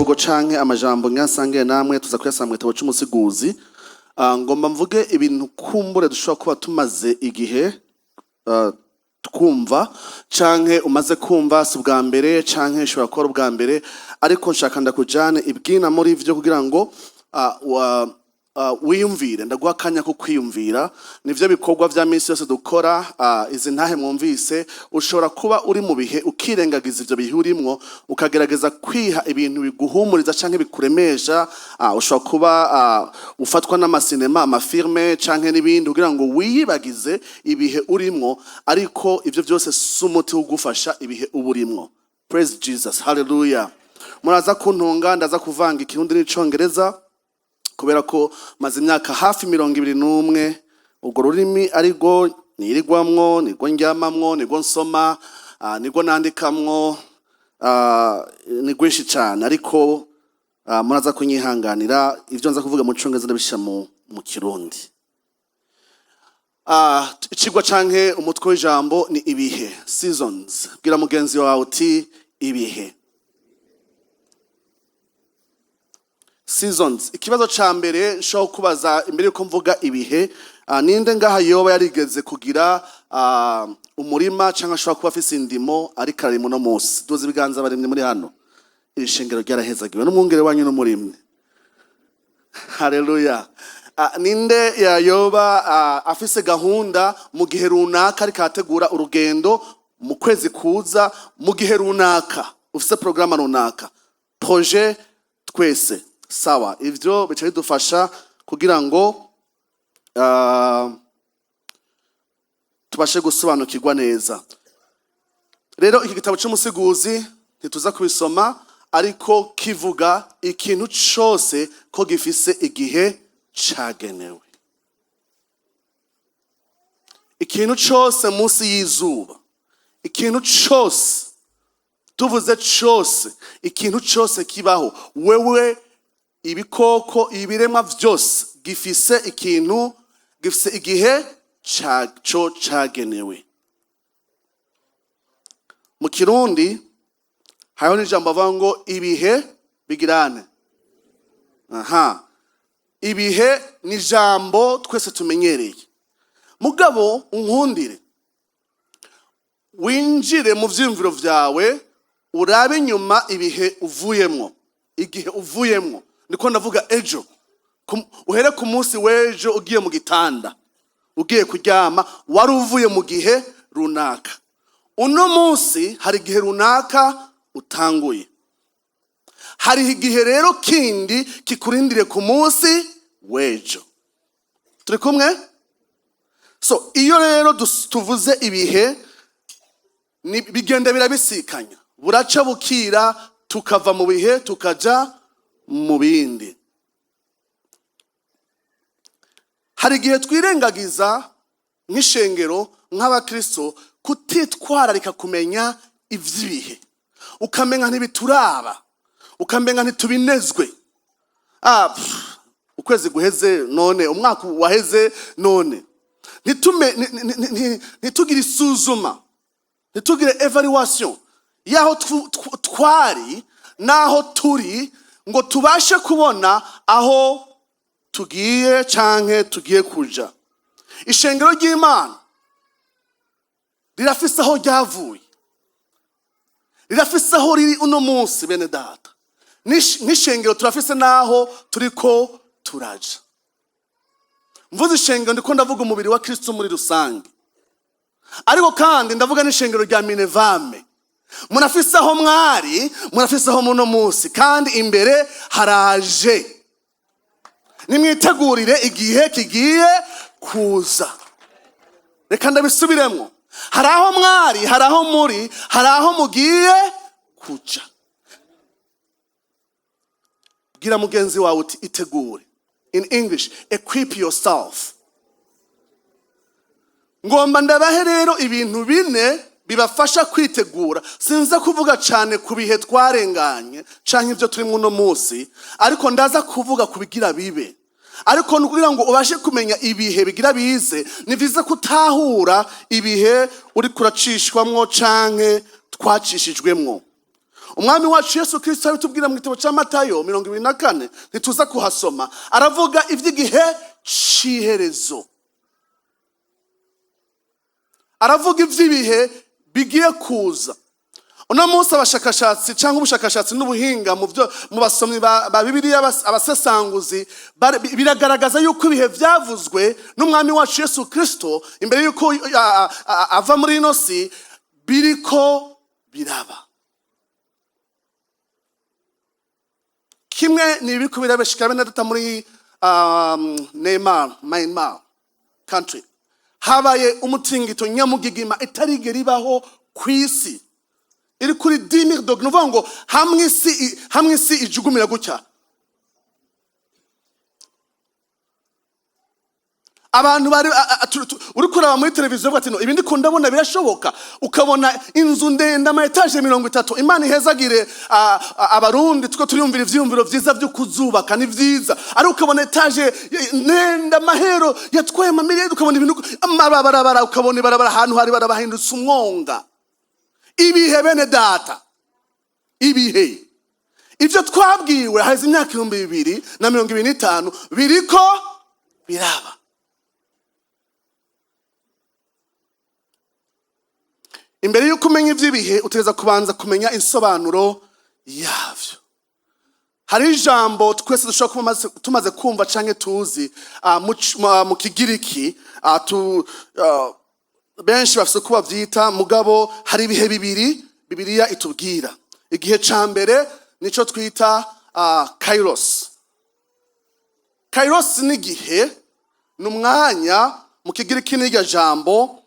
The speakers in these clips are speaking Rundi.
Icivugo canke amajambo nyasangiye namwe tuza kuyasanga mu gitabo c'Umusiguzi. Ngomba mvuge ibintu kumbure dushobora kuba tumaze igihe twumva, canke umaze kumva si ubwa mbere, canke ishobora kuba ari ubwa mbere, ariko nshaka ndakujane ibwina muri vyo kugira ngo wiyumvire. Ndaguha akanya ko kwiyumvira. Nivyo bikorwa vya minsi yose dukora. Izi ntahe mwumvise, ushobora kuba uri mu bihe ukirengagiza ivyo bihe urimwo, ukagerageza kwiha ibintu biguhumuriza canke bikuremesha. Ushobora kuba ufatwa n'amasinema, amafilme canke n'ibindi kugira ngo wiyibagize ibihe urimwo, ariko ivyo vyose si umuti ugufasha ibihe uba urimwo. Praise Jesus, hallelujah. Muraza kuntunga, ndaza kuvanga Ikirundi n'Icongereza kubera ko maze imyaka hafi 21 urwo rurimi arirwo nirigwamwo, nirwo ndyamamwo, nirwo nsoma, nirwo nandikamwo. Ni rwinshi cyane, ariko muraza kunyihanganira, ibyo nza kuvuga mu Congereza ndabishyira mu Kirundi. Icigwa canke umutwe w'ijambo ni ibihe, seasons. Bwira mugenzi wawe uti ibihe, seasons. Ikibazo ca mbere nshobora kubaza imbere yuko mvuga ibihe, ninde ngaha yoba yarigeze kugira umurima cyangwa ashobora kuba afise indimo ariko ararima uno munsi? Duze ibiganza barimye muri hano. Iri shengero ryarahezagiwe n'umwungere wanyu n'umurimyi. Haleluya. Ninde yayoba afise gahunda mu gihe runaka, ariko arategura urugendo mu kwezi kuza, mu gihe runaka ufise porogaramu runaka, projet? Twese sawa. Ivyo bica bidufasha kugira ngo tubashe gusobanukirwa neza. Rero iki gitabo c'Umusiguzi ntituza kubisoma, ariko kivuga ikintu cose ko gifise igihe cagenewe. Ikintu cose munsi y'izuba, ikintu cose, tuvuze cose, ikintu cose kibaho, wewe, ibikoko, ibiremwa vyose, gifise ikintu, gifise igihe caco cagenewe. Mu Kirundi hariho n'ijambo bavuga ngo ibihe bigirane. Aha, ibihe ni ijambo twese tumenyereye. Mugabo unkundire winjire mu vyiyumviro vyawe, urabe inyuma ibihe uvuyemwo, igihe uvuyemwo. Niko ndavuga ejo. Uhere ku munsi w'ejo, ugiye mu gitanda, ugiye kuryama, wari uvuye mu gihe runaka. Uno munsi hari igihe runaka utanguye, hari igihe rero kindi kikurindiriye ku munsi w'ejo. Turi kumwe? So iyo rero tuvuze ibihe, bigenda birabisikanya, buraca bukira, tukava mu bihe tukaja mu bindi. Hari igihe twirengagiza nk'ishengero, nk'abakristo, kutitwararika kumenya ivy'ibihe, ukamenya ntibituraba, ukamenya ntitubinezwe. Pff, ukwezi guheze none, umwaka waheze none, ntitume ntitugire isuzuma, ntitugire evaluation y'aho twari n'aho turi, ngo tubashe kubona aho tugiye canke tugiye kuja. Ishengero ry'Imana rirafise aho ryavuye, rirafise aho riri uno munsi. Bene data, nk'ishengero turafise n'aho turiko turaja. Mvuze ishengero, ndiko ndavuga umubiri wa Kristo muri rusange, ariko kandi ndavuga n'ishengero rya Minevame. Murafise aho mwari, murafise aho muno munsi, kandi imbere haraje. Nimwitegurire igihe kigiye kuza. Reka ndabisubiremwo: hari aho mwari, hari aho muri, hari aho mugiye kuja. Bwira mugenzi wawe uti itegure. In English, equip yourself. Ngomba ndabahe rero ibintu bine bibafasha kwitegura. Sinza kuvuga cyane ku bihe twarenganye canke ibyo turimo uno munsi, ariko ndaza kuvuga ku bigira bibe. Ariko ni ukugira ngo ubashe kumenya ibihe bigira bize, ni byiza kutahura ibihe uri kuracishwamwo canke twacishijwemwo. Umwami wacu Yesu Kristo abitubwira mu gitabo cya Matayo 24, ntituza kuhasoma, aravuga iby'igihe c'iherezo, aravuga iby'ibihe bigiye kuza. Uno munsi abashakashatsi cyangwa ubushakashatsi n'ubuhinga mu byo mu basomyi ba Bibiliya, abasesanguzi, biragaragaza yuko ibihe byavuzwe n'Umwami wacu Yesu Kristo imbere yuko ava muri ino si biriko biraba. Kimwe ni ibiriko birabeshika bene data muri Neymar, Myanmar country. Habaye umutingito nyamugigima itarigera ibaho ku isi, iri kuri 10 000 degrés. Ni ukuvuga ngo hamwe isi ijugumira gutya. Abantu bari uri kuraba muri televiziyo uvuga ati: "No, ibi ndiko ndabona birashoboka?" Ukabona inzu ndende, ama étages 30. Imana ihezagire Abarundi, tuko turiyumvira ivyiyumviro vyiza vyo kuzubaka, ni vyiza, ariko ukabona étage ndende, amahero yatwaye amamiliyoni, ukabona ibintu, amabarabara, ukabona ibarabara ahantu hari barabahindutse umwonga. Ibihe, bene data, ibihe, ibyo twabwiwe haheze imyaka 2025 biriko biraba. Imbere y'uko umenya iby'ibihe, utegereza kubanza kumenya insobanuro yavyo. Hari ijambo twese dushobora kuba tumaze kumva canke tuzi mu Kigiriki, benshi bafise uko bavyita, mugabo hari ibihe bibiri Bibiliya itubwira. Igihe ca mbere nico twita kairos. Kairos ni igihe, ni umwanya. Mu Kigiriki n'iryo jambo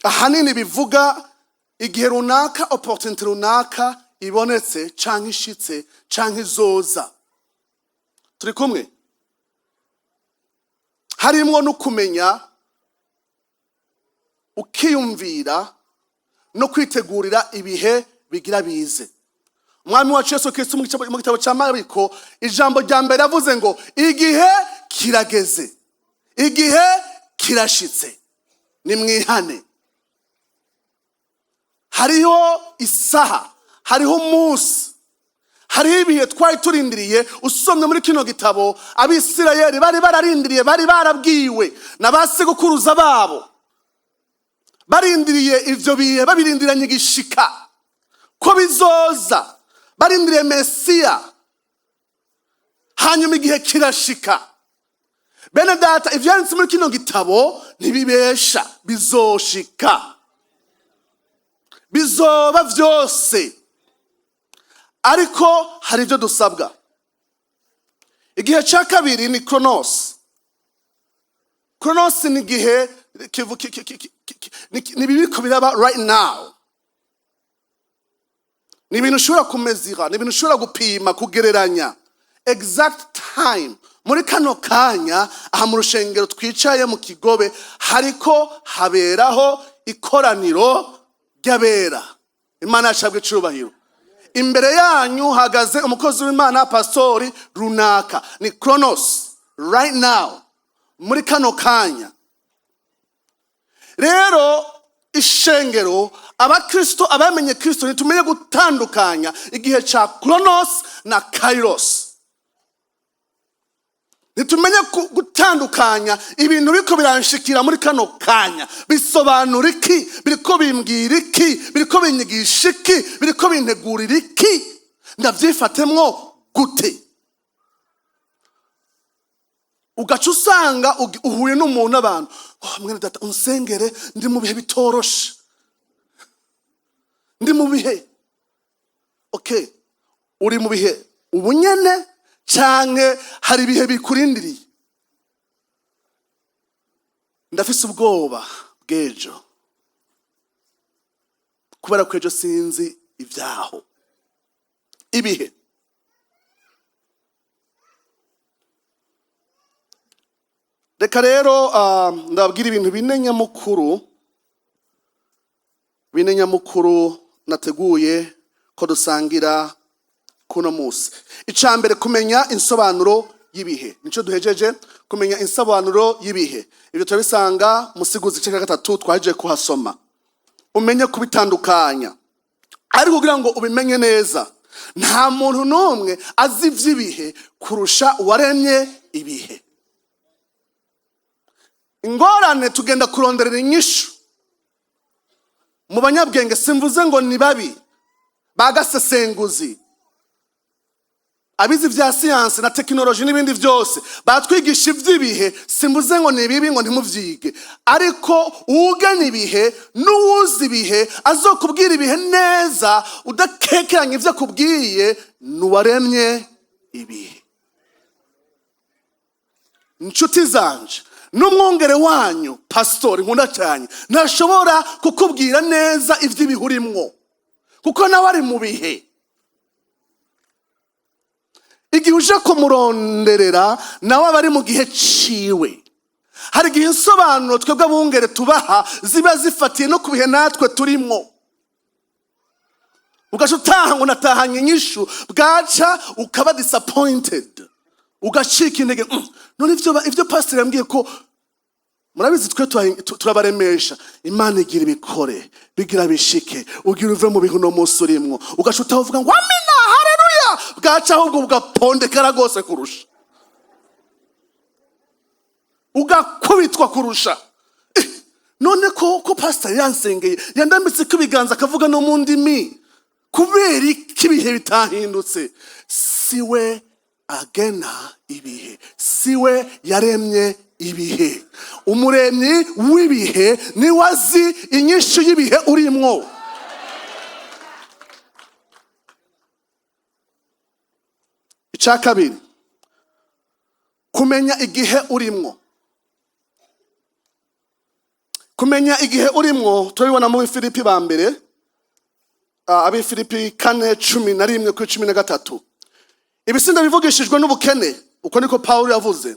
ahanini bivuga igihe runaka, opportunity runaka ibonetse canke ishitse canke izoza. Turi kumwe? Harimwo no kumenya, ukiyumvira no kwitegurira ibihe bigira bize. Umwami wacu Yesu Kristo mu gitabo cya Mariko, ijambo rya mbere yavuze ngo: "Igihe kirageze, igihe kirashitse, nimwihane." Hariho isaha, hariho umunsi, hariho ibihe twari turindiriye. Usomye muri kino gitabo, Abisirayeli bari bararindiriye, bari barabwiwe na ba sekuruza babo, barindiriye ivyo bihe, babirindiranye igishika ko bizoza, barindiriye Mesiya. Hanyuma igihe kirashika. Bene data, ivyanditse muri kino gitabo ntibibesha, bizoshika, bizoba vyose, ariko hari ibyo dusabwa. Igihe cya kabiri ni kronos. Kronos ni igihe ni ibiriko biraba right now, ni ibintu ushobora kumezira, ni ibintu ushobora gupima, kugereranya exact time. Muri kano kanya, aha mu rushengero twicaye mu Kigobe, hariko haberaho ikoraniro ry'abera. Imana yacabwa icubahiro. Imbere yanyu hagaze umukozi w'Imana, pastori runaka. Ni kronos, right now, muri kano kanya. Rero ishengero, Abakristo, abamenye Kristo, ntitumenye gutandukanya igihe ca kronos na kairos. Ntitumenye gutandukanya ibintu biriko biranshikira muri kano kanya bisobanura iki, biriko bimbwira iki, biriko binyigisha iki, biriko bintegurira iki, ndavyifatemwo gute? Ugaca usanga uhuye n'umuntu, abantu: "Oh, mwene data, unsengere, ndi mu bihe bitoroshe, ndi mu bihe." Okay, uri mu bihe ubu nyene canke hari ibihe bikurindiriye? Ndafise ubwoba bw'ejo kubera ko ejo sinzi ibyaho. Ibihe. Reka rero ndababwira ibintu bine nyamukuru, bine nyamukuru nateguye ko dusangira kuno munsi. Icya mbere, kumenya insobanuro y'ibihe, nico duhejeje. Kumenya insobanuro y'ibihe, ibyo turabisanga Musiguzi igice cya gatatu, twahejeje kuhasoma. Umenye kubitandukanya. Ariko kugira ngo ubimenye neza, nta muntu n'umwe azi iby'ibihe kurusha uwaremye ibihe. Ingorane, tugenda kuronderera inyishu mu banyabwenge. Simvuze ngo ni babi, bagasesenguzi, abizi vya siyansi na tekinoloji n'ibindi byose batwigisha iby'ibihe. Simvuze ngo ni bibi, ngo ntimuvyige, ariko uwugena ibihe n'uwuzi ibihe, azokubwira ibihe neza udakekeranya ivyo akubwiye, n'uwaremye ibihe. Inshuti zanje, n'umwungere wanyu, pasitori nkunda cyane, ntashobora kukubwira neza iby'ibihe urimwo, kuko nawe ari mu bihe. Igihe uje kumuronderera, nawe aba ari mu gihe ciwe. Hari igihe insobanuro twebwe abungere tubaha ziba zifatiye no ku bihe natwe turimwo, ugaca utaha ngo natahanye inyishu, bwaca ukaba disappointed, ugacika intege. None ivyo pasiteri yambwiye ko murabizi, twe turabaremesha: Imana igira ibikore, bigira bishike, ugira uve mu bihe uno munsi urimwo. Ugaca utaha uvuga ngo amina, haleluya, bwaca ahubwo bugapondekara rwose kurusha, ugakubitwa kurusha. None ko pasiteri yansengeye, yandambitse ko ibiganza, akavuga no mu ndimi, kubera iki ibihe bitahindutse? Si we agena ibihe, si we yaremye ibihe. Umuremyi w'ibihe niwe azi inyishu y'ibihe urimwo. Icya kabiri, kumenya igihe urimwo. Kumenya igihe urimwo turabibona muri Filipi ba mbere, ab'i Filipi 4:11 kuri 13. Ibisinda bivugishijwe n'ubukene, uko niko Pawulo yavuze,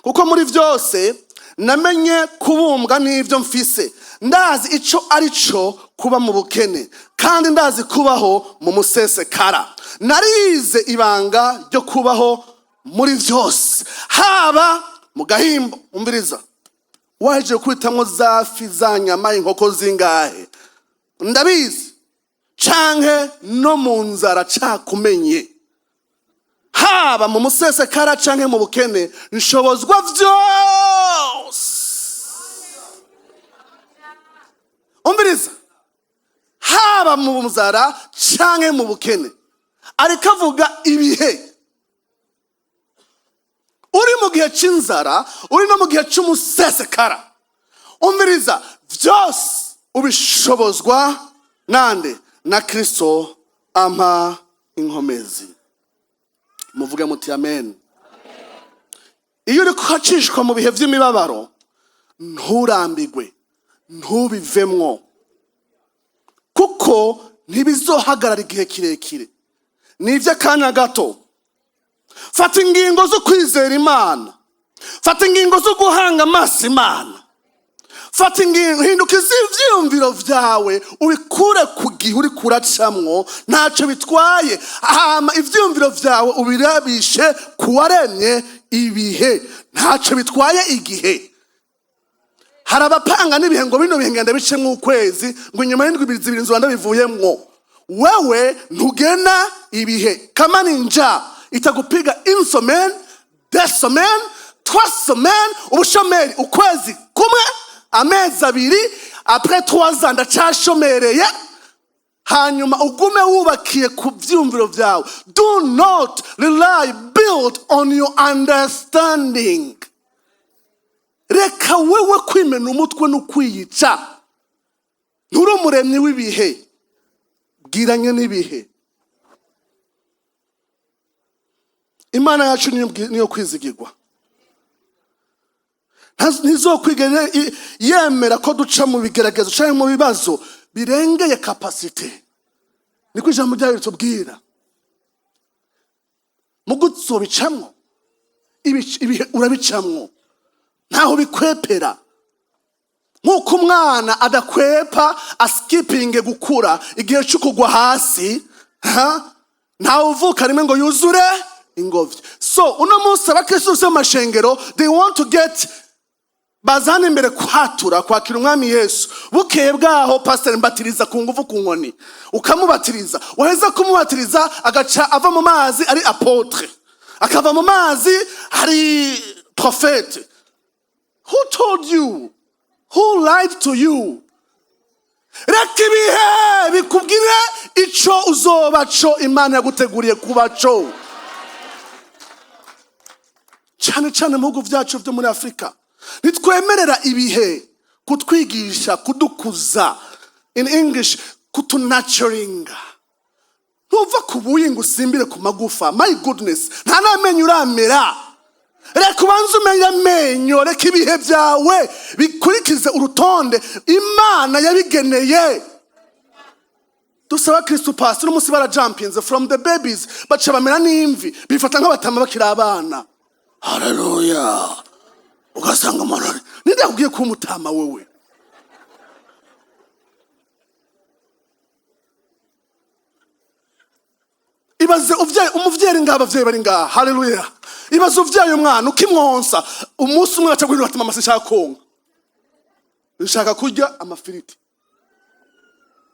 kuko muri byose namenye kubumbwa n'ibyo mfise. Ndazi ico ari cyo kuba mu bukene, kandi ndazi kubaho mu musesekara. Narize ibanga ryo kubaho muri byose, haba mu gahimbo. Umviriza, waje kwitamwo za fi, za nyama, inkoko zingahe, ndabizi, canke no mu nzara cakumenye. Haba mu musesekara canke mu bukene, nshobozwa vyose. Umviriza, haba mu nzara canke mu bukene, ariko avuga ibihe. Uri mu gihe c'inzara, uri no mu gihe c'umusesekara, umviriza, byose ubishobozwa nande? Na Kristo ampa inkomezi. Muvuge muti amen. Iyo uri kuhacishwa mu bihe by'imibabaro, nturambigwe, ntubivemwo, kuko ntibizohagarara igihe kirekire, ni iby'akanya gato. Fata ingingo zo kwizera Imana, fata ingingo zo guhanga amaso Imana, fata ingingo, hinduka ivyiyumviro vyawe, ubikure ku gihe uri kuracamwo, ntacyo bitwaye. Hama ivyiyumviro vyawe ubirabishe ku waremye ibihe, ntacyo bitwaye igihe. Hari abapanga n'ibihe ngo bino bihe ngenda bicemwo ukwezi, ngo inyuma y'indwi ibiri, 2 nzoba ndabivuyemwo. Wewe ntugena ibihe. Kama ni njaa itakupiga une semaine, 2 semaines, 3 semaines, ubushomeri ukwezi kumwe, amezi 2, après 3 ans ndacashomereye. Hanyuma ugume wubakiye ku vyiyumviro vyawe. Do not rely, build on your understanding. Reka wewe kwimena umutwe no kwiyica. Nturi umuremyi w'ibihe, bwiranye n'ibihe. Imana yacu niyo kwizigirwa. Ntizokwigera yemera ko duca mu bigeragezo cyangwa mu bibazo birengeye capacité. Niko ijambo ryayo ritubwira. Mu gutsobicamwo ibihe, urabicamwo, ntaho bikwepera. Nk'uko umwana adakwepa askipinge gukura igihe cyo kugwa hasi, ha? Ntawe uvuka rimwe ngo yuzure ingobyi. So uno munsi abakristo bose mu mashengero, they want to get Baza hano imbere kwatura kwakira Umwami Yesu. Bukeye bwaho, pasiteri, mbatiriza ku nguvu, ku nkoni. Ukamubatiriza, waheza kumubatiriza agaca ava mu mazi ari apôtre, akava mu mazi ari prophète. Who told you? Who lied to you? Reka ibihe bikubwire ico uzoba co Imana yaguteguriye kuba co. Cyane cyane mu bihugu byacu byo muri Afurika, ntitwemerera ibihe kutwigisha, kudukuza, in English kutunurturinga. Ntuva ku buyi ngo usimbire ku magufa. My goodness, nta n'amenyo uramera. Reka ubanze umenye amenyo. Reka ibihe byawe bikurikize urutonde Imana yabigeneye. Dusaba Kristu pasi n'umunsi barajumpinze from the babies, baca bamera n'imvi, bifata nk'abatama bakiri abana. Haleluya! Ugasanga umuntu ninde yakubwiye kuba umutama wewe? Ibaze uvyaye umuvyeyi ngaha, abavyeyi bari ngaha, haleluya. Ibaze uvyaye umwana ukimwonsa, umunsi umwe aca guhindura ati: "Mama, sinshaka konka, nshaka kurya amafiriti."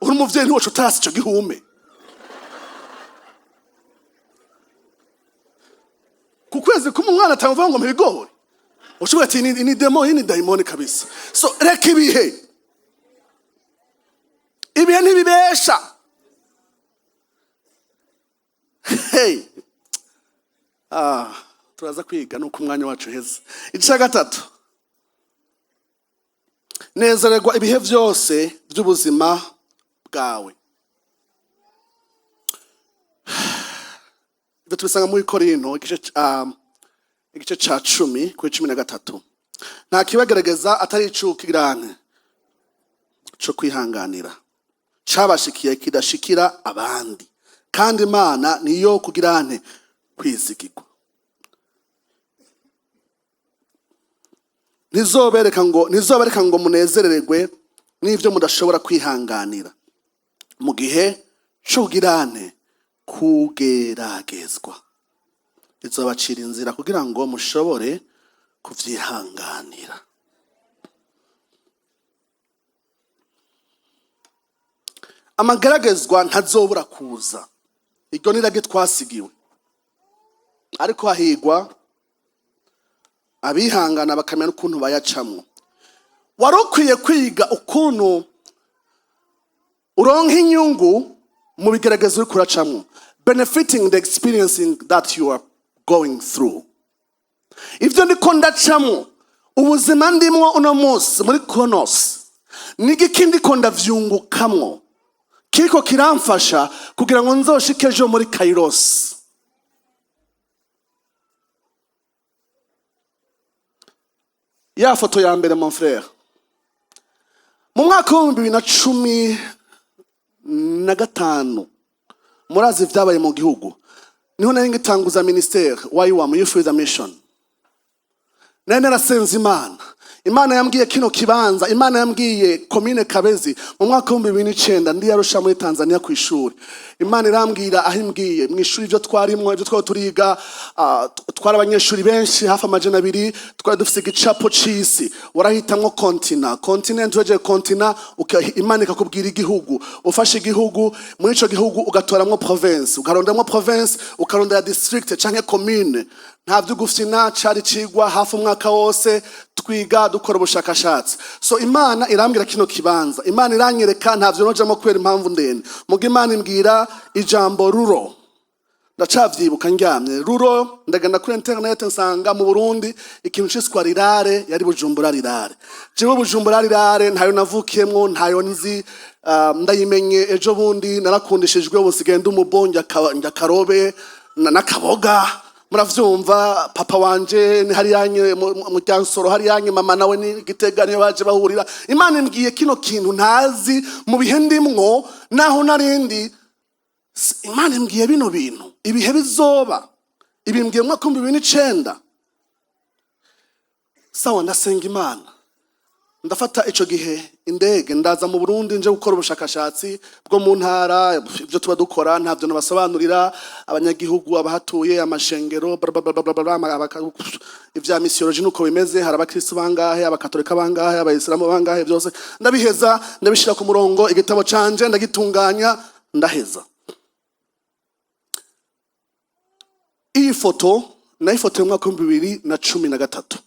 Uri umuvyeyi, ntiwoca utasi ico gihume. Ku kwezi kumwe umwana atavuga ngo mpa ibigori, ushobora ati ni démon, iyi ni dayimoni kabisa. So reka ibihe, ibihe ntibibesha. Hey, ah, turaza kwiga nuko umwanya wacu uheze. Icya gatatu, nezererwa ibihe byose by'ubuzima bwawe. Ibyo tubisanga muri Korinto igice ca 10 kuri 13. Nta kibagerageza atari icukirane co kwihanganira cabashikiye kidashikira abandi, kandi Imana niyo kugirane kwizigirwa, ntizobereka ngo munezererwe n'ibyo mudashobora kwihanganira. Mu gihe co kugirane kugeragezwa, izobacira inzira kugira ngo mushobore kuvyihanganira. Amageragezwa ntazobura kuza, iryo ni irage twasigiwe, ariko hahigwa abihangana bakamenya n'ukuntu bayacamwo. Wari ukwiye kwiga ukuntu uronka inyungu mu bigeragezo uriko uracamwo, benefiting the experiencing that you are going through. Ibyo ndiko ndacamwo, ubuzima ndimwo uno munsi muri konos, nigiki ndiko ndavyungukamwo kiriko kiramfasha kugira ngo nzoshike ejo muri kairos? Ya foto ya mbere, mon frère, mu mwaka wa 2015, murazi ibyabaye mu gihugu. Niho nari ngitanguza ministère YWAM, Youth with a Mission. Nari narasenze Imana, Imana yambwiye kino kibanza, Imana yambwiye komine Kabezi. Mu mwaka wa 2009 ndi Arusha muri Tanzania ku ishuri, Imana irambwira aho imbwiye mu ishuri ibyo twarimwo, ibyo twari turiga. Twari abanyeshuri benshi, hafi 200. Twari dufite igicapo c'isi, warahitamwo continent, continent wegeye continent, Imana ikakubwira igihugu. Ufashe igihugu, muri ico gihugu ugatoramwo province, ukarondamwo province, ukarondera district canke commune. Nta vyo gufyina, cari cigwa hafi umwaka wose twiga, dukora ubushakashatsi. So Imana irambwira kino kibanza, Imana iranyereka. Ntavyo nojamo kubera impamvu ndende, muga Imana imbwira ijambo rural. Ndacavyibuka ndyamye rural, ndagenda kuri internet, nsanga mu Burundi ikintu ciswa rurale yari Bujumbura rurale. Jewe Bujumbura rurale ntayo navukiyemwo, ntayo nzi. Ndayimenye ejo bundi, narakundishijwe. Ubu nsigaye ndi umubo, njya karobe n'akaboga, muravyumva. Papa wanje ni hariyanye mu Ryansoro hariyanye, mama nawe ni Gitega, niyo baje bahurira. Imana imbwiye kino kintu ntazi mu bihe ndimwo naho narindi. Imana imbwiye bino bintu, ibihe bizoba, ibimbwiye mu mwaka wa 2009. Sawa, ndasenga Imana. Ndafata ico gihe indege, ndaza mu Burundi, nje gukora ubushakashatsi bwo mu ntara. Ibyo tuba dukora ntabyo nabasobanurira, abanyagihugu, abahatuye, amashengero, bla bla bla bla bla, ivya missiology nuko bimeze. Hari abakristo bangahe, abakatolika bangahe, abayisilamu bangahe? Byose ndabiheza, ndabishira ku murongo, igitabo canje ndagitunganya, ndaheza. Iyi foto nayifotoye mu mwaka wa 2013.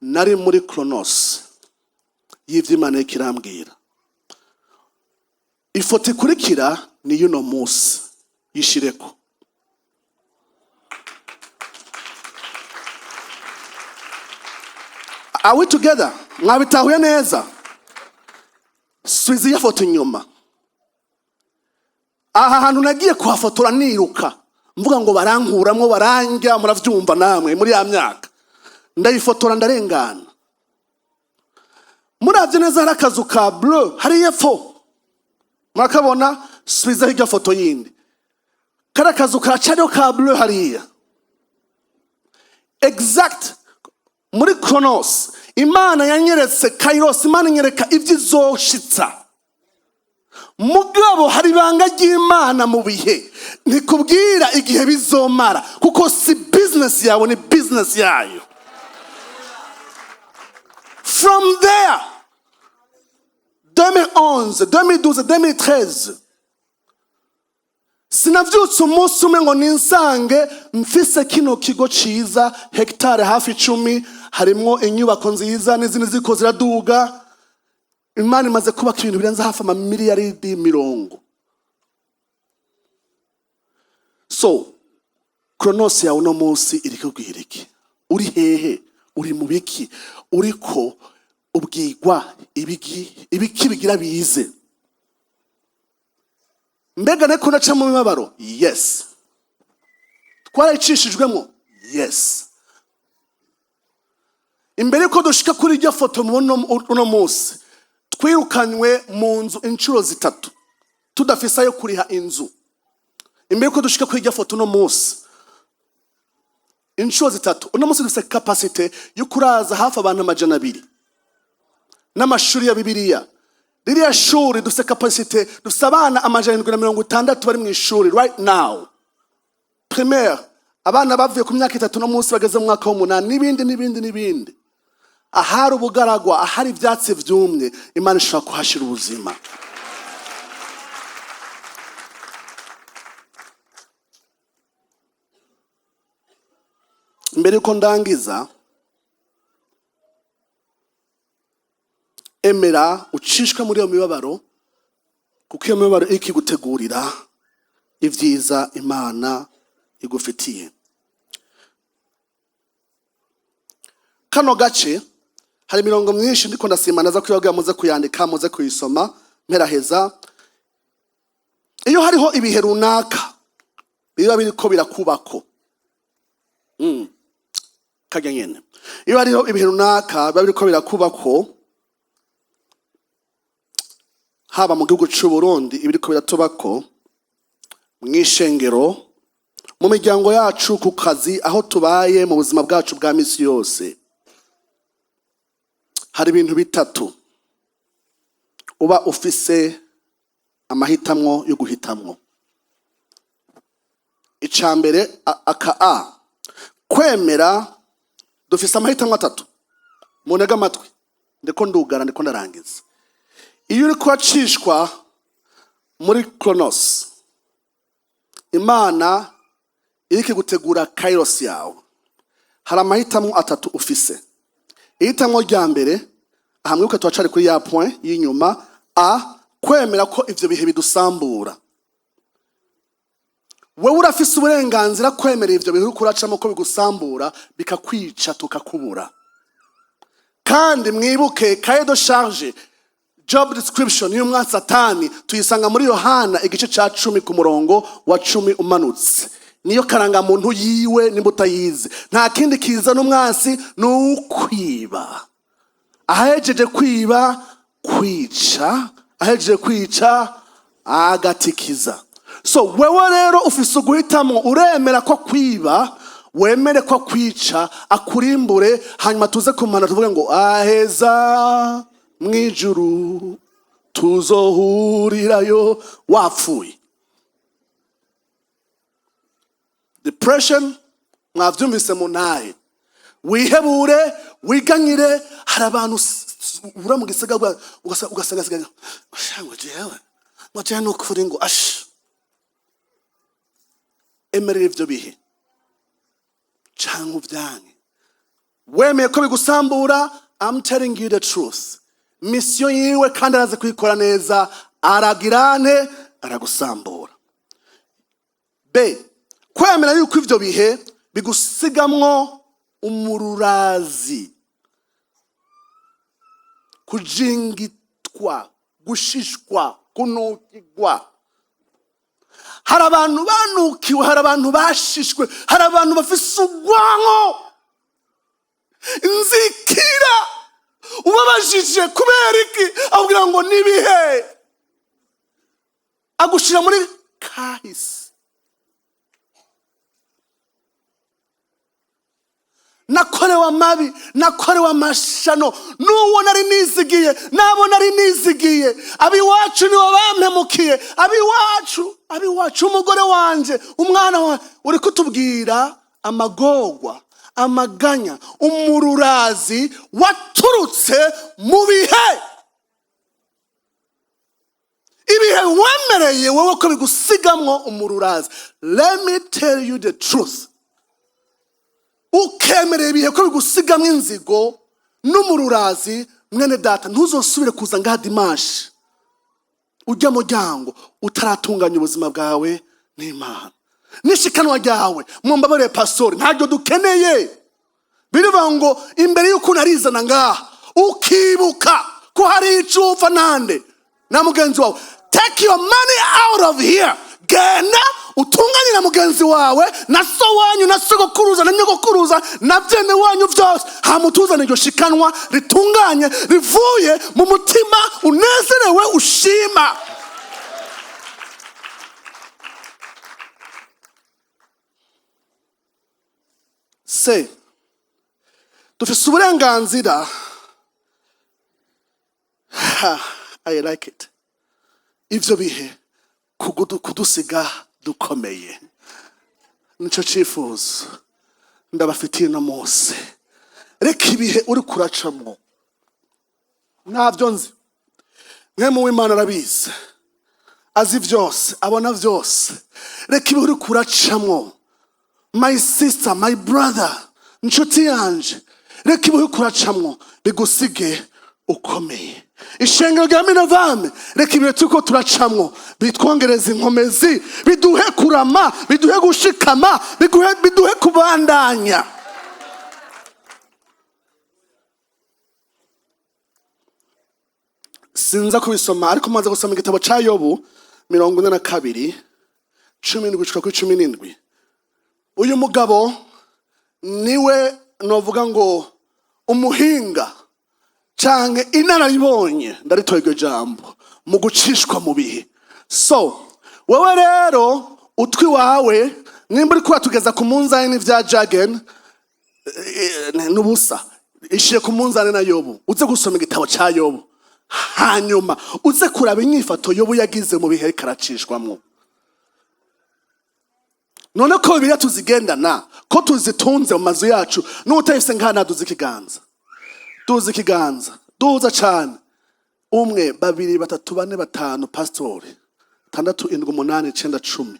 Nari muri Chronos y'ivyo Imana iriko irambwira. Ifoto ikurikira ni y'uno munsi, yishireko. Are we together? Mwabitahuye neza? Suizi iyo foto inyuma. Aha hantu nagiye kuhafotora niruka, mvuga ngo barankuramwo, barangya, muravyumva namwe muri ya myaka. Ndayifotora, ndarengana. Muravye neza, hari akazu ka bleu hari epfo, murakabona? Subizaho irya foto yindi. Kari akazu karacariho ka bleu hariya. Exact muri Chronos, Imana yanyeretse Kairos, Imana inyereka ibyo izoshitsa. Mugabo hari ibanga ry'Imana mu bihe: ntikubwira igihe bizomara, kuko si business yawe, ni business yayo. From there, 2011, 2012, 2013, sinavyutse umunsi umwe ngo ninsange mfise kino kigo ciza, hegitare hafi 10, harimwo inyubako nziza n'izindi ziko ziraduga. Imana imaze kubaka ibintu birenze hafi amamiliyaridi 40. So Chronos yawe uno munsi iri kubwira iki? Uri hehe? Uri mu biki? Uriko ubwigwa ibigi ibiki bigira bize? Mbega niko ndaca mu mibabaro? Yes. Twarayicishijwemo? Yes. Imbere yuko dushika kuri iryo foto mubona uno munsi, twirukanywe mu nzu inshuro zitatu, tudafise ayo kuriha inzu. Imbere yuko dushika kuri iryo foto uno munsi, inshuro zitatu. Uno munsi dufise capacité yo kuraza hafi abantu 200 n'amashuri ya Bibiliya. Ririya shuri dufise capacité, dufise abana 760 bari mu ishuri right now, primaire, abana bavuye ku myaka 3, no munsi bageze mu mwaka w'umunani, n'ibindi n'ibindi n'ibindi. Ahari ubugaragwa, ahari ibyatsi byumye, Imana ishobora kuhashira ubuzima. Mbere yuko ndangiza, emera ucishwe muri iyo mibabaro, kuko iyo mibabaro iri ikigutegurira ibyiza Imana igufitiye. Kano gace hari imirongo myinshi ndiko ndasima, naza kuyabwira, muze kuyandika, muze kuyisoma. Mperaheza, iyo hariho ibihe runaka biba biriko birakubako, kajya nyene, iyo hariho ibihe runaka biba biriko birakubako, haba mu gihugu c'u Burundi ibiriko biratubako, mw'ishengero, mu miryango yacu, ku kazi, aho tubaye mu buzima bwacu bwa misi yose, hari ibintu bitatu uba ufise amahitamwo yo guhitamwo. Ica mbere, aka a kwemera. Dufise amahitamwo atatu, munege amatwi, ndiko ndugara, ndiko ndarangiza. Iyo uri kuracishwa muri Chronos, Imana iriko gutegura Kairos yawe, hari amahitamo atatu ufise. Ihitamwo rya mbere, aha mwibuke turacari kuri ya point y'inyuma, a kwemera ko ivyo bihe bidusambura. Wewe urafise uburenganzira kwemera ivyo bihe uriko uracamo ko bigusambura, bikakwica, tukakubura. Kandi mwibuke cahier de charge, job description y'umwansi Satani, tuyisanga muri Yohana igice ca 10 ku murongo wa 10 umanutse. Niyo karangamuntu yiwe. Nimba utayizi, nta kindi kiza n'umwansi ni ukwiba, ahejeje kwiba kwica, ahejeje kwica agatikiza. So wewe rero ufise uguhitamwo: uremera ko kwiba, Wemere ko akwica, akurimbure, hanyuma tuze kumana tuvuge ngo aheza mwijuru tuzohurirayo wapfuye. Depression mwavyumvise mu ntahe. Wihebure, wiganyire. Hari abantu ubura mu gisagara, ugasanga asigaye ngo jewe, ngo jewe nukuri, ngo ash. Emerera ivyo bihe canke uvyanke. Wemeye ko bigusambura, I'm telling you the truth, mission yiwe kandi arazi kuyikora neza. Aragirane, aragusambura. B, kwemera yuko ivyo bihe bigusigamwo umururazi, kujingitwa, gushishwa, kunukigwa. Hari abantu banukiwe, hari abantu bashishwe, hari abantu bafise urwanko, nzikira. Ubabajije kubera iki, abwira ngo nibihe, agushira muri kahise. Nakorewe amabi, nakorewe amashano n'uwo nari nizigiye, n'abo nari nizigiye. Abiwacu nibo bampemukiye, abiwacu, abiwacu, umugore wanje, umwana wawe. Uri kutubwira amagorwa, amaganya, umururazi waturutse mu bihe. Ibihe wemereye wowe ko bigusigamwo umururazi. Let me tell you the truth, ukemerera ibihe ko bigusigamwo inzigo n'umururazi, mwene data, ntuzosubire kuza ngaha dimanche ujya muryango utaratunganya ubuzima bwawe n'Imana n'ishikanwa ryawe. Mumbabarire pastori, ntabyo dukeneye. Birivuga ngo imbere y'uko unarizana ngaha, ukibuka ko hari icyo upfa nande na mugenzi wawe, take your money out of here. Genda utunganye na mugenzi wawe, na so wanyu, na sogokuruza, na nyogokuruza, na byene wanyu byose, hama utuzane iryo shikanwa ritunganye, rivuye mu mutima unezerewe, ushima. Se dufise uburenganzira. Ha, I like it. Ivyo bihe kudusiga dukomeye, nico cifuzo ndabafitiye uno munsi. Reka ibihe uri kuracamwo, ntabyo nzi, mwe mu w'Imana arabizi, azi vyose, abona vyose. Reka ibihe uri kuracamwo, my sister, my brother, inshuti yanje, reka ibihe uri kuracamwo bigusige ukomeye. Ishengero rya Minovame, reka ibihe turiko turacamwo bitwongereza inkomezi, biduhe kurama, biduhe gushikama, biduhe kubandanya. Sinza kubisoma, ariko maze gusoma igitabo ca Yobu 42, 17 gushika kuri 17. Uyu mugabo niwe novuga ngo umuhinga canke inararibonye, ndaritoye iryo jambo, mu gucishwa mu bihe. So wewe rero, utwi wawe nimba uriko uratugeza ku munzani n'ivya Jagen n'ubusa, ishire ku munzani na Yobu. Uze gusoma igitabo ca Yobu, hanyuma uze kuraba inyifato Yobu yagize mu bihe ariko aracishwamwo. None ko Bibiliya tuzigendana, ko tuzitunze mu mazu yacu, n'utayifise ngaha naduze ikiganza, duza ikiganza, duza cane. Umwe, babiri, batatu, bane, batanu, pastori, tandatu, indwi, umunani, icenda, 10.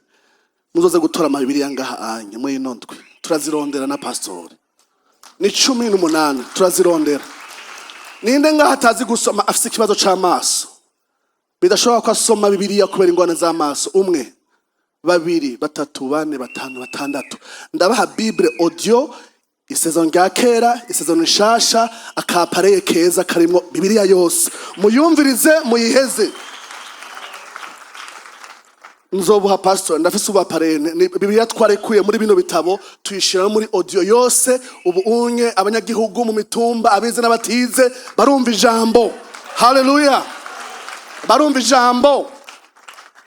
Muzoze gutora amabibiriya ngaha anye muri ino ndwi, turazirondera na pastori. Ni 18, turazirondera. Ninde ngaha atazi gusoma, afise ikibazo c'amaso, bidashoboka ko asoma Bibiliya kubera ingorane z'amaso? Umwe, babiri, batatu, bane, batanu, batandatu. Ndabaha Bible audio, Isezerano rya Kera, Isezerano Rishasha, aka appareil keza karimwo Bibiliya yose. Muyumvirize, muyiheze. Nzobuha pastor, ndafise ubu appareil. Bibiliya twarekuye muri bino bitabo, tuyishira muri audio yose. Ubu unye abanyagihugu mu mitumba, abize n'abatize, barumva ijambo. Haleluya, barumva ijambo.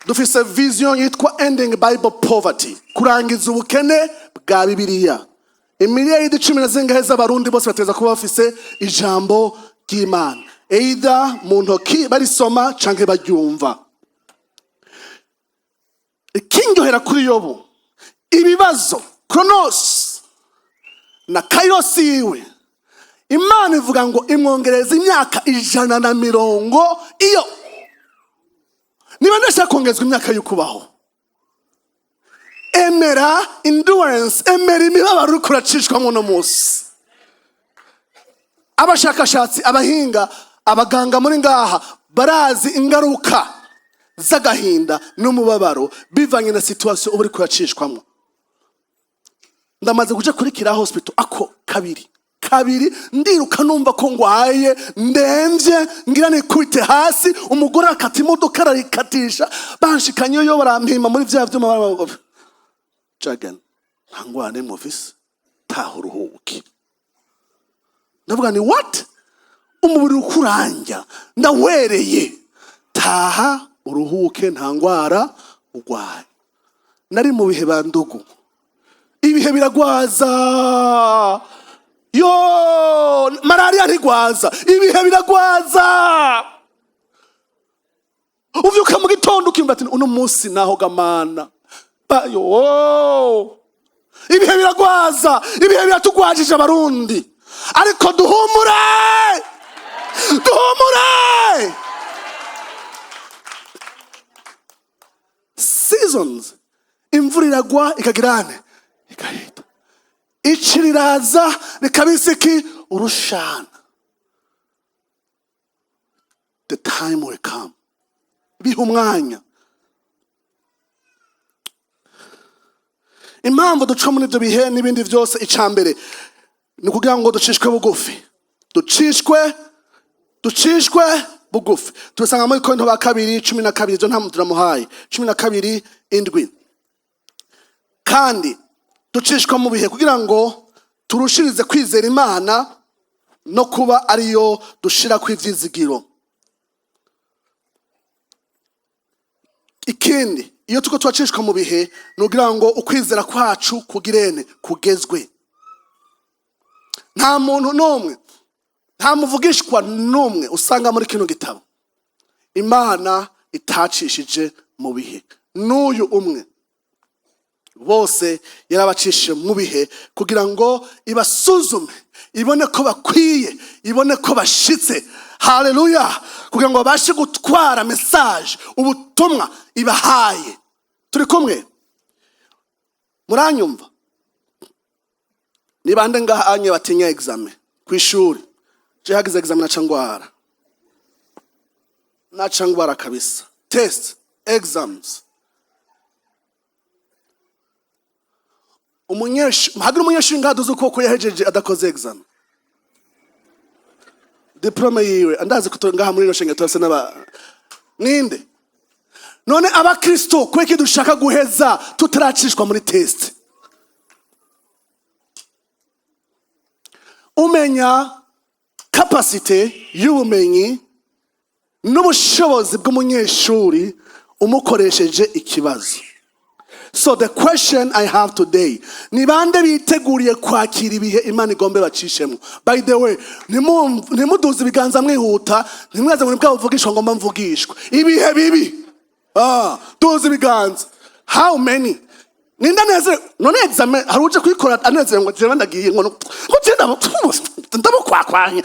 Dufise vision yitwa Ending Bible Poverty, kurangiza ubukene bwa Bibiliya. Imiliyaridi cumi na zingahe z'Abarundi bose bategereza kuba bafise ijambo ry'Imana, either mu ntoki barisoma canke baryumva. Ikindyohera kuri Yobu, ibibazo, chronos na kairos yiwe, Imana ivuga ngo imwongereza imyaka 120. Iyo niba ndashaka kongezwa imyaka yo kubaho, emera endurance, emera imibabaro uriko uracishwamo uno munsi. Abashakashatsi, abahinga, abaganga muri ngaha barazi ingaruka z'agahinda n'umubabaro bivanye na situation uba uriko uracishwamo. Ndamaze kuja kuri Kira Hospital ako kabiri kabiri, ndiruka numva ko ngwaye, ndemvye, ngira nikubite hasi. Umugore akata imodoka, arayikatisha, banshikanye yo, barampima muri vya vyuma, jagan, nta ngwara n'imwe ufise, taha uruhuke. Ndavuga ni what, umubiri ukuranja, ndawereye, taha uruhuke, nta ngwara urwaye. Nari mu bihe, bandugu, ibihe biragwaza. Yo, malariya ntigwaza, ibihe biragwaza. Uvyuka mu gitondo ukimva ati uno munsi naho gamana bayo. Ibihe biragwaza, ibihe biratugwajije Abarundi, ariko duhumure, duhumure. Seasons, imvura iragwa ikagirane igahita, ici riraza rikabisiki urushana. The time will come, biha umwanya. Impamvu duca muri ibyo bihe n'ibindi byose, icya mbere ni ukugira ngo ducishwe bugufi, ducishwe bugufi. Tubisanga muri Korinto ba kabiri 12. Ibyo nta muntu turamuhaye. 12:7. Kandi ducishwa mu bihe kugira ngo turushirize kwizera Imana no kuba ariyo dushira ku ivyizigiro. Ikindi, iyo tuko turacishwa mu bihe, ni ukugira ngo ukwizera kwacu kugirene kugezwe. Nta muntu n'umwe, nta muvugishwa n'umwe usanga muri kino gitabo Imana itacishije mu bihe. N'uyu umwe, bose yarabacishije mu bihe kugira ngo ibasuzume, ibone ko bakwiye, ibone ko bashitse, haleluya, kugira ngo babashe gutwara message, ubutumwa ibahaye. Turi kumwe? Muranyumva? Ni bande ngaha anye batinya examen ku ishuri? Je hagize examen naca ngwara, naca ngwara kabisa. Test, exams. Umunyeshuri, hagira umunyeshuri ngaha duzi ukuboko yahejeje adakoze examen, diplôme yiwe? Andazi ko ngaha muri ino shenge turase n'aba ninde. None abakristo, kubera dushaka guheza tutaracishwa muri test? Umenya capacité y'ubumenyi n'ubushobozi bw'umunyeshuri umukoresheje ikibazo. So the question I have today, ni bande biteguriye kwakira ibihe Imana igombe bacishemo? By the way, ntimuduze ibiganza mwihuta, ntimwaze ngo ni bwa buvugishwa ngomba mvugishwa ibihe bibi. Duze ibiganza. How many? Ninde anezerewe? None examen hari uje kuyikora anezerewe ngo jewe ndagiye, ngo jewe ndabukwakwanya?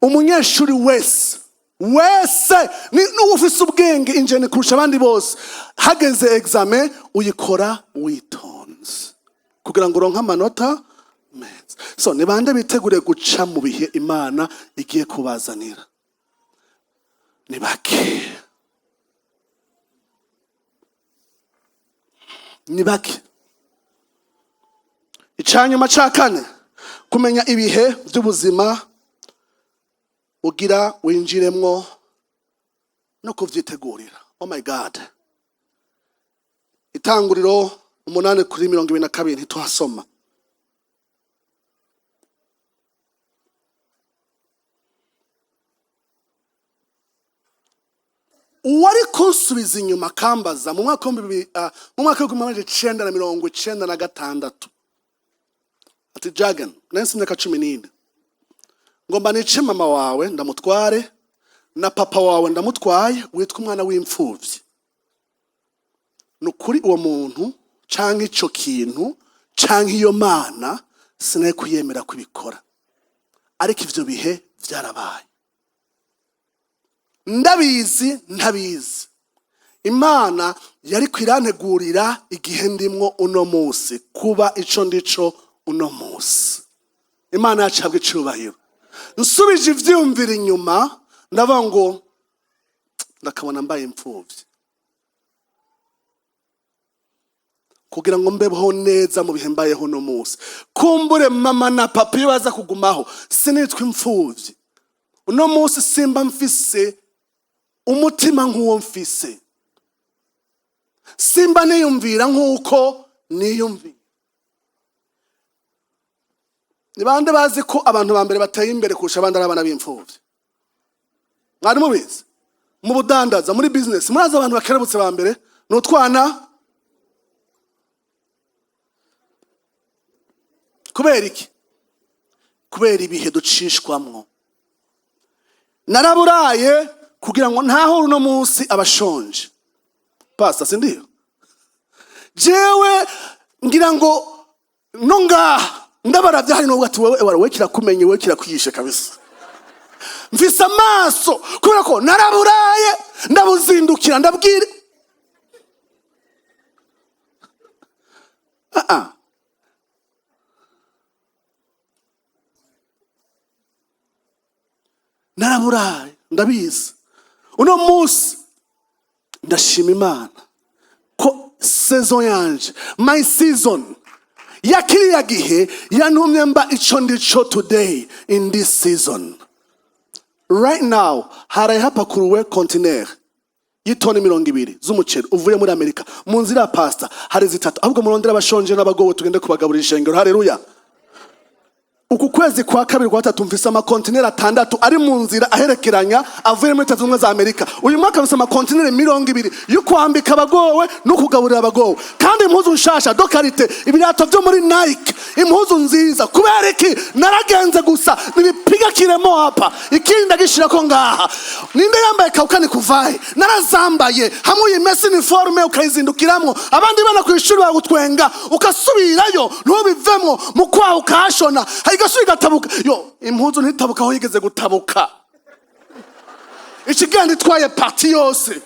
Umunyeshuri wese wese ni n'uwo ufise ubwenge injene kurusha abandi bose, hageze examen uyikora witonze kugira ngo uronke amanota meza. So ni bande biteguriye guca mu bihe Imana igiye kubazanira? Ni bake, ni bake. Icanyuma ca kane, kumenya ibihe by'ubuzima ugira winjiremwo no kuvyitegurira. Oh my God! Itanguriro 8 kuri 22, ntituhasoma. Uwari kunsubiza inyuma akambaza mu mwaka w'ibihumbi bibiri, mu mwaka w'igihumbi magana icenda na mirongo icenda na gatandatu, Ati: "Jagan, nari imyaka 14, ngomba nice mama wawe ndamutware na papa wawe ndamutwaye, witwa umwana w'imfuvyi." Ni ukuri, uwo muntu canke ico kintu canke iyo mana sinari kuyemera kubikora, ariko ivyo bihe vyarabaye. Ndabizi, ntabizi, Imana yari kwirantegurira igihe ndimwo uno munsi, kuba ico ndico uno munsi. Imana yacabwa icubahiro. Nsubije ivyiyumviro inyuma, ndavuga ngo ndakabona mbaye imfuvyi kugira ngo mbeho neza mu bihe mbayeho uno munsi. Kumbure mama na papa iyo baza kugumaho, sinitwa imfuvyi uno munsi, simba mfise umutima nk'uwo mfise, simba niyumvira nk'uko niyumvira. Ni bande bazi ko abantu ba mbere bateye imbere kurusha abandi ari abana b'imfuvyi? Mwari mubizi? Mu budandaza, muri business, murazi abantu bakerebutse ba mbere ni utwana. Kubera iki? Kubera ibihe ducishwamwo. Naraburaye kugira ngo ntahure uno munsi abashonje. Pastor, sindiyo? Jewe ngira ngo no ngaha ndabaravye, hari nubwo ati: "Wewe wewe kirakumenye, wewe kirakwigishe kabisa." Mfise amaso kubera ko naraburaye, ndabuzindukira, ndabwira. Ah ah. Naraburaye, ndabizi. Uno munsi ndashima Imana ko saison yanje, my season ya kiriya gihe, yantumye mba ico ndico today in this season. Right now haraye hapakuruwe kontineri y'itoni 20 z'umuceri uvuye muri Amerika. Mu nzira ya pastor hari zitatu. Ahubwo murondera abashonje n'abagowe, tugende kubagaburira ishengero. Haleluya! Uku kwezi kwa kabiri, kwa gatatu, mfise amakontineri 6 ari mu nzira aherekeranya avuye muri Leta Zunze Ubumwe za Amerika. Uyu mwaka mfise amakontineri 20 yo kwambika abagowe no kugaburira abagowe, kandi impuzu nshasha de qualité, ibirato vyo muri Nike, impuzu nziza. Kubera iki? Naragenze gusa nibipiga kiremo hapa, ikindi ndagishirako ngaha. Ninde yambaye kaukani kuvahe? Narazambaye. Hamwe uyimesa uniforme ukayizindukiramwo, abandi bana ku ishuri bagutwenga, ukasubirayo ntubivemo, mu kwaha ukahashona, igasubira igatabuka. Yo impuzu ntitabuka aho yigeze gutabuka, ikigenda itwaye partie yose.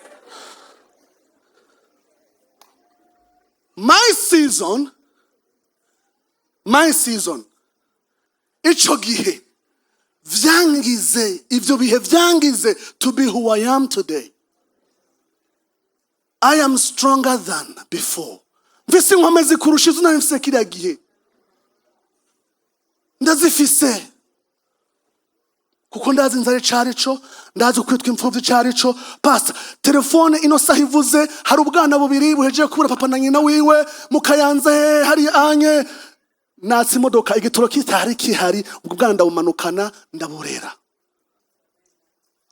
My season, my season, ico gihe vyangize, ivyo bihe vyangize to be who I am today. I am stronger than before. Mfise inkomezi kurusha izo nari mfise kiriya gihe. Ndazifise kuko ndazi inzara icari co, ndazi ukwitwa imfuvyi icari co. Pastor, telefone ino saha ivuze, hari ubwana bubiri buhejeje kubura papa na nyina wiwe mu Kayanza. He hari anye natse imodoka, igitoro kitari kihari, ubwo bwana ndabumanukana, ndaburera.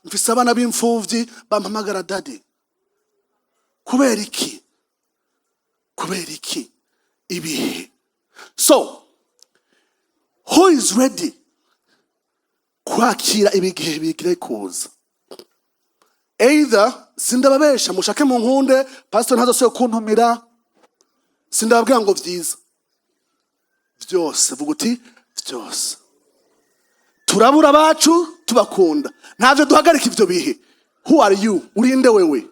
Mfise abana b'imfuvyi bampamagara "daddy". Kubera iki? Kubera iki? Ibihe. So who is ready kwakira ibigihe bigire kuza? Either sindababesha, mushake mu nkunde, pastor ntazosubire kuntumira. Sindababwira ngo vyiza vyose, vuga uti vyose. Turabura abacu tubakunda, ntavyo duhagarika ivyo bihe. Who are you? Urinde wewe?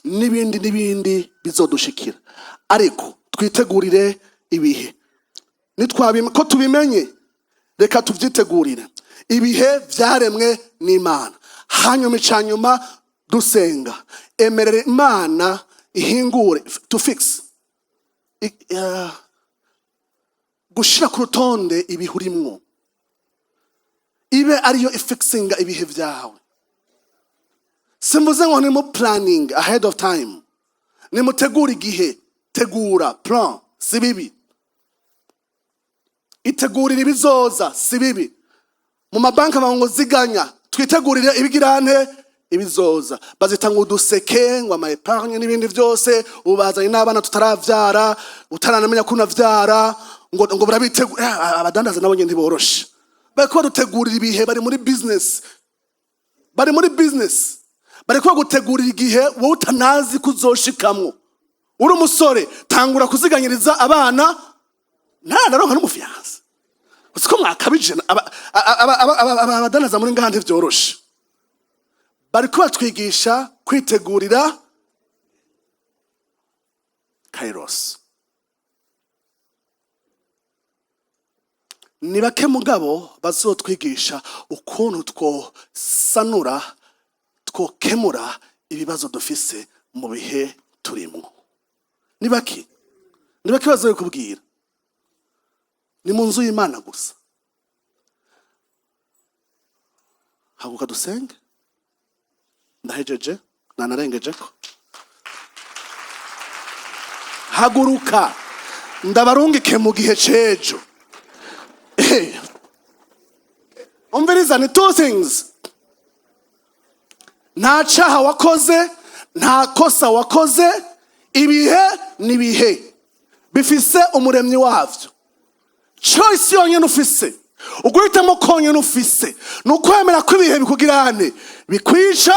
N'ibindi n'ibindi bizodushikira, ariko twitegurire ibihe. Ko tubimenye, reka tuvyitegurire ibihe vyaremwe n'Imana. Hanyuma icanyuma dusenga, emerera Imana ihingure, to fix, gushira ku rutonde ibihe urimwo, ibe ariyo ifixinga ibihe vyawe. Simvuze ngo ni planning ahead of time, nimutegura igihe, tegura plan si bibi, itegurira ibizoza si bibi. Mu mabanki bavuga ngo ziganya, twitegurire ibigirante. Ibizoza bazita ngo uduseke, ngo ama épargne n'ibindi byose. Ubazanye n'abana tutaravyara, utaranamenya ko unavyara, ngo barabitegura. Abadandaza nabo nyene ntiboroshe, bariko badutegurira ibihe. Bari muri business, bari muri business, bariko bagutegurira igihe wowe utanazi ko uzoshikamwo. Uri umusore, tangura kuziganyiriza abana. Ntanaronka n'umu fiancé, uzi ko mwakabije. Abadandaza muri ngaha ntivyoroshe, bariko batwigisha kwitegurira kairos. Ni bake mugabo bazotwigisha ukuntu twosanura, twokemura ibibazo dufise mu bihe turimwo. Ni bake, ni bake bazobikubwira. Ni mu nzu y'Imana gusa. Haguka dusenge. Ndahejeje, nanarengeje ko. Haguruka ndabarungike mu gihe c'ejo. Umviriza, ni two things: nta caha wakoze, nta kosa wakoze. Ibihe n'ibihe bifise umuremyi wavyo. Choice yonyene ufise, uguhitamo konyene ufise, ni ukwemera ko ibihe bikugirane bikwica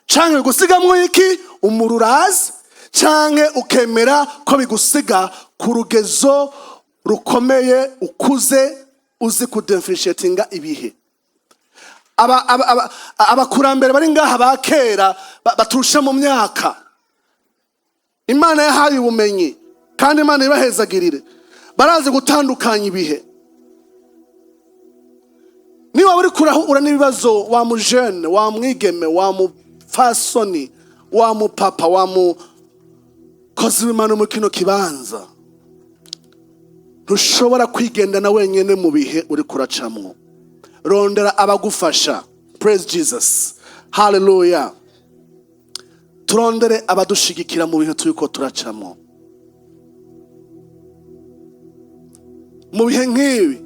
canke bigusigamwo iki umururazi, canke ukemera ko bigusiga ku rugezo rukomeye, ukuze, uzi kudifferentiatinga ibihe. Abakurambere bari ngaha ba kera, baturusha mu myaka, Imana yahaye ubumenyi kandi Imana ibahezagirire, barazi gutandukanya ibihe. Niba uri kurahura n'ibibazo, wa mujene, wa mwigeme, wa mupfasoni, wa mupapa, wa mukozi w'Imana mu kino kibanza, ntushobora kwigendana wenyine mu bihe uri kuracamwo. Rondera abagufasha. Praise Jesus, hallelujah. Turondere abadushigikira mu bihe turiko turacamwo. Mu bihe nk'ibi,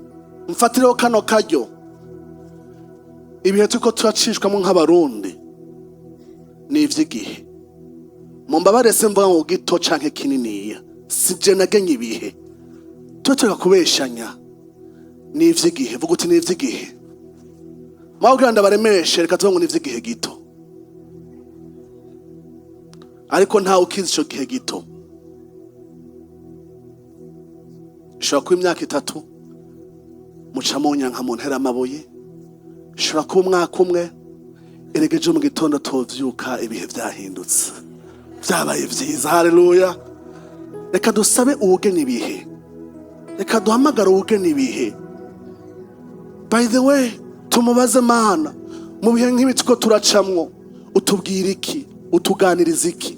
mfatireho kano karyo, ibihe turiko turacishwamo nk'Abarundi ni ivy'igihe. Mumbabare, se mvuga ngo gito canke kininiya, si je nagenye ibihe. Tube tureka kubeshanya, ni ivy'igihe. Vuga uti: "Ni ivy'igihe." Mwakugira ndabaremeshe, reka tuvuge ngo ni ivy'igihe gito, ariko ntawe ukizi ico gihe gito. Ishobora kuba imyaka 3 muca munyanka mu ntera amabuye, ishobora kuba umwaka umwe. Erega ejo mu gitondo tuvyuka ibihe vyahindutse, vyabaye vyiza. Haleluya. Reka dusabe uwugena ibihe, reka duhamagare uwugena ibihe. By the way, tumubaze: "Mana, mu bihe nk'ibi tuko turacamwo, utubwira iki? Utuganiriza iki?"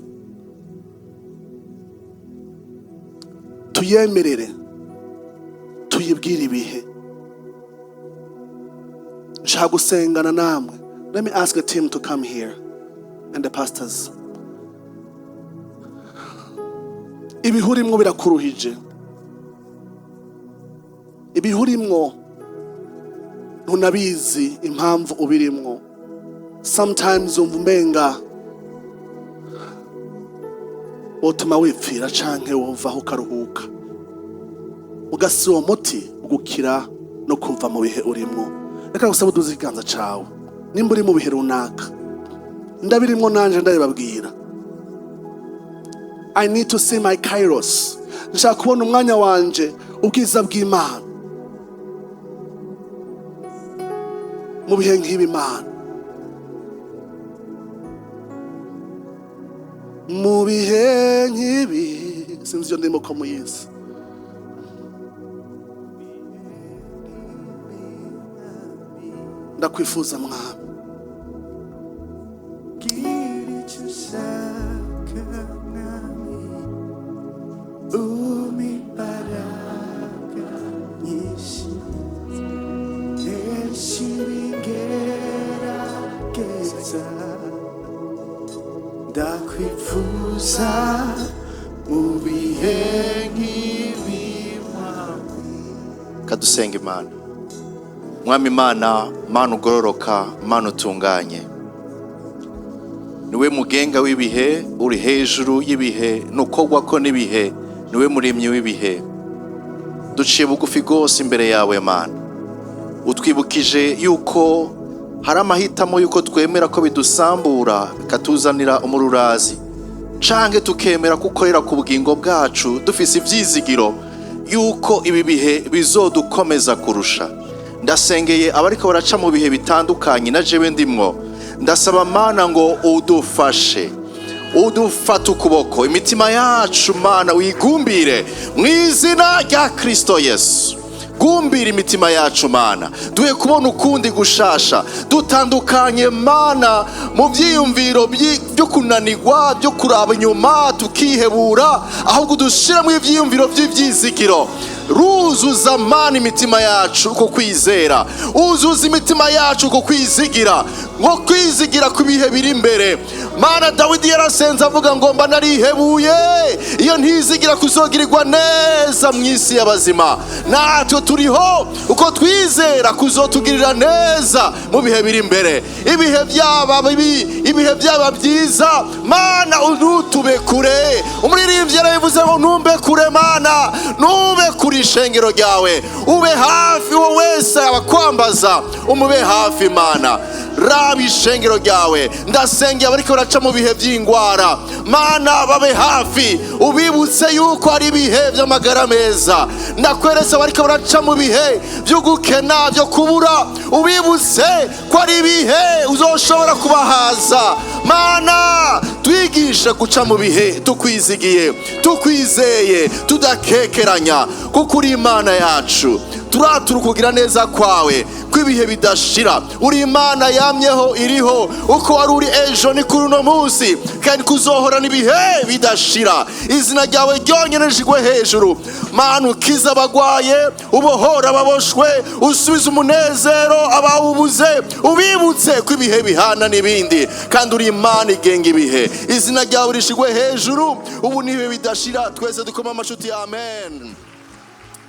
Tuyemerere, tuyibwire ibihe. Nshaka gusengana namwe. Let me ask the team to come here and the pastors. Ibihe urimwo birakuruhije, ibihe urimwo ntunabizi impamvu ubirimwo. Sometimes umva umenga wotuma wipfira canke wovaho ukaruhuka, ugasi uwo muti ugukira no kuva mu bihe urimwo. Reka gusaba uduze ikiganza cawe nimba uri mu bihe runaka. Ndabirimwo nanje, ndabibabwira. I need to see my kairos. Nshaka kubona umwanya wanje, ubwiza bw'Imana mu bihe nk'ibi. Imana, mu bihe nk'ibi, sinzi iyo ndimo ko muyizi. Ndakwifuza, Mwami. Gira icyo ushaka, Mwami, umpa imbaraga nyinshi, nesha ibigerageza. Ndakwifuza mu bihe nk'ibi, Mwami. Kadusenga Imana. Mwami Imana, Mana ugororoka, Mana utunganye. Niwe mugenga w'ibihe, uri hejuru y'ibihe, nukogwa ko n'ibihe, niwe muremyi w'ibihe. Duciye bugufi rwose imbere yawe Mana. Utwibukije yuko hari amahitamo yuko twemera ko bidusambura bikatuzanira umururazi, canke tukemera kukorera ku bugingo bwacu dufise ivyizigiro yuko ibi bihe bizodukomeza kurusha. Ndasengeye abariko baraca mu bihe bitandukanye na jewe ndimwo, ndasaba Mana ngo udufashe, udufate ukuboko, imitima yacu Mana wigumbire mu izina rya Kristo Yesu. Gumbira imitima yacu Mana, duhe kubona ukundi gushasha, dutandukanye Mana mu byiyumviro byo kunanirwa, byo kuraba inyuma tukihebura, ahubwo dushiremo ibyiyumviro by'ibyizigiro. Ruzuza Mana imitima yacu uko kwizera, uzuza imitima yacu uko kwizigira, nko kwizigira ku bihe biri imbere. Mana, Dawidi yarasenze avuga ngo mba narihebuye iyo ntizigira kuzogirirwa neza mu isi y'abazima. Natwe turiho uko twizera kuzotugirira neza mu bihe biri imbere, ibihe byaba bibi, ibihe byaba byiza. Mana ntutube kure. Umuririmbyi yarabivuze ngo ntumbe kure Mana, ntube kure ishengero ryawe, ube hafi. Uwo wese abakwambaza umube hafi Mana. Raba ishengero ryawe. Ndasengeye abariko baraca mu bihe by'ingwara Mana, babe hafi, ubibutse yuko ari ibihe by'amagara meza. Ndakweretse abariko baraca mu bihe byo gukena, byo kubura, ubibutse ko ari ibihe uzoshobora kubahaza. Mana, twigishe guca mu bihe tukwizigiye, tukwizeye, tudakekeranya, kuko uri Imana yacu. Turatura ukugira neza kwawe kw'ibihe bidashira. Uri Imana yamyeho, iriho, uko wari uri ejo ni kuri uno munsi, kandi kuzohora n'ibihe bidashira. Izina ryawe ryonyine rishigwe hejuru Mana. Ukize abagwaye, ubohora ababoshwe, usubize umunezero abawubuze, ubibutse ko ibihe bihana n'ibindi, kandi uri Imana igenga ibihe. Izina ryawe rishigwe hejuru ubu n'ibihe bidashira. Twese dukoma amashuti, amen.